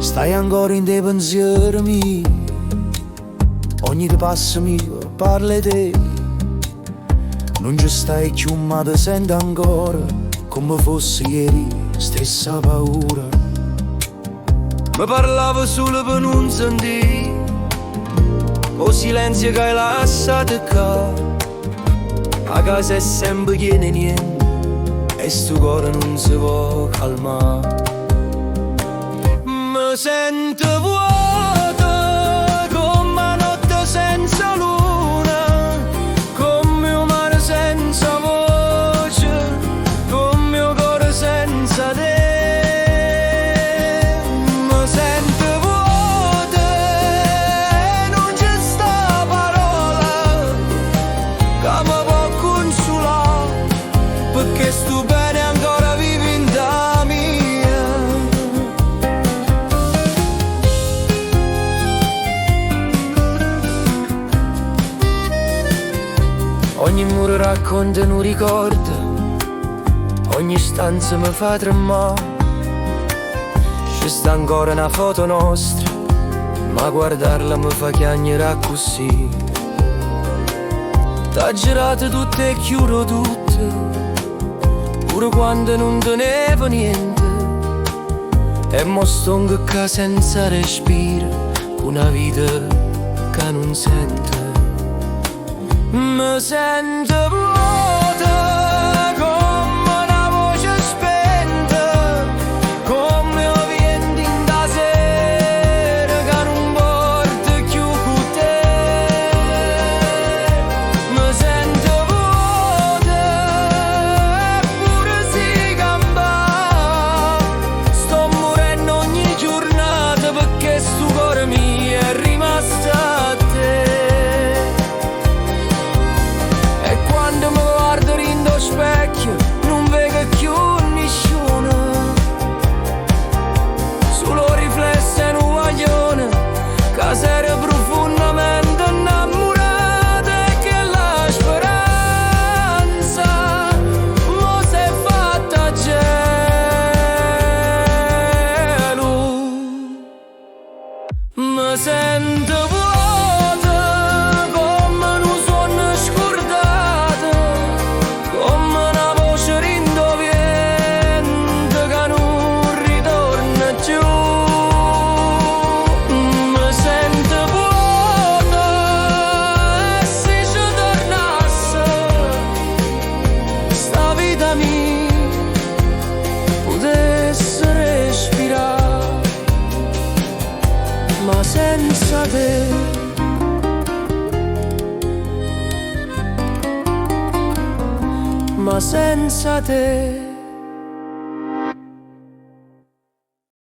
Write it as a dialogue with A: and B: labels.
A: Stai ancora dint' 'e pensieri miei. Ogni passo mio parla 'e te. Nun ce stai cchiù ma te sento ancora comme fosse ieri, stessa paura. Me parlave sulo pe nun sentì 'O silenzio che hai lasciato ccà. 'A casa è sempre chiena 'e niente e sto core nun se può calmà. Me sento vuoto come 'a notte senza luna, come 'o mare senza voce, come 'o core senza te. Me sento vuoto e nun ce sta parola che mi può consolare, perché sto bene ancora vive in da mia. Ogni muro racconta un ricordo, ogni stanza mi fa tremare. Ci sta ancora una foto nostra, ma guardarla mi fa chiagnere così. T'ha girato tutto e chiudo tutto, pure quando non tenevo niente. E mo stongo ccà senza respiro, con una vita che non sente. Mi sento vuota come una voce spenta, come 'o viento in da sera che non porta più con te. Mi sento vuota eppure si campa. Sto morendo ogni giornata perché sto cuore mio è rimasto a te. E quando mi guardo in do specchio non vedo più nessuno. Solo riflesso 'e nu guaglione che s'era profondamente innamorato e che la speranza mo s'è fatta gelo. Mi sento vuoto come un suono scordato, come una voce dint' 'o viento che non ritorna più. Mi sento vuoto e se ci tornasse sta vita mia potesse respirare, ma senza te. Ma senza te.